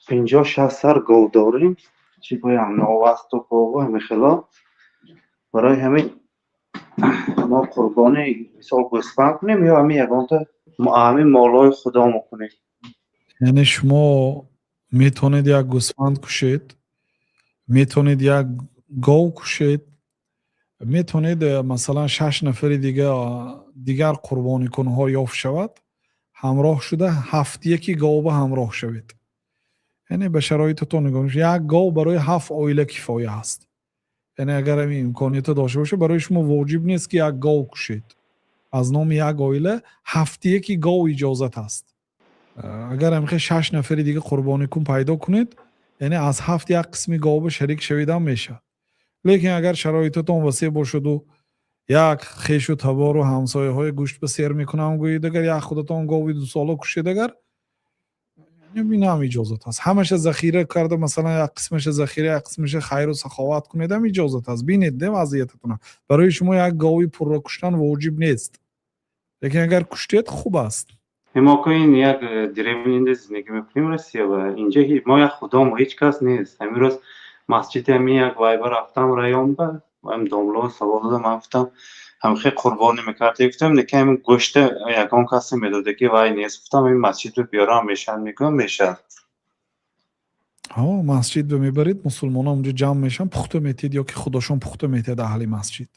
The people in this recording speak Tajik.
50-60 сар гов дорем, чӣ боям, новасту гову ҳамихело. Барои ҳамин мо қурбонӣ, мисол, гӯсфанд кунем ё ҳамин ягонта ҳамин молҳои худомо кунем? Яъне шумо метавонед як гӯсфанд кушед, метавонед як гов кушед, метавонед, масалан, шаш нафари дигар қурбоникунҳо ёфт шавад, ҳамроҳ шуда ҳафт яки говба ҳамроҳ шавед. Яъне ба шароитатон нигоҳ, як гов барои ҳафт оила кифоя аст. Яъне агар ҳамин имкониятро дошта бошед, барои шумо воҷиб нест, ки як гов кушед. Аз номи як оила ҳафт яки гов иҷозат аст. Агар ҳамихел шаш нафари дига қурбоникун пайдо кунед, яъне аз ҳафт як қисми говба шарик шавидам мешавад. Лекин агар шароитатон васеъ бошаду як хешу табору ҳамсояҳои гӯшт ба сер мекунам гӯед, агар як худатон гови дусола кушед, агар инам иҷозат аст. Ҳамаша захира карда, масалан, як қисмаша захира, як қисмаша хайру саховат кунедам, иҷозат аст. Бинед де вазъиятатона. Барои шумо як гови пурра куштан воҷиб нест, лекин агар куштед, хуб аст. Мо ко ин як деревня зиндагӣ мекунем, Россия, ва инҷа мо як худомо, ҳеҷ кас нест. Ҳамин рӯз масҷиди ҳамин як вайба рафтам, районба ам домло савол додам. Ман гуфтам, ҳамихел қурбонӣ мекардем, гуфтам, лекин ҳамин гӯшта ягон касе медода, ки вай нест. Гуфтам, ин масҷидро биёрам, мешавад? Мегӯям, мешавад. Ҳо, масҷид ба мебаред, мусулмонон онҷо ҷамъ мешаванд, пухта метиҳед ё ки худошон пухта метиҳад, аҳли масҷид.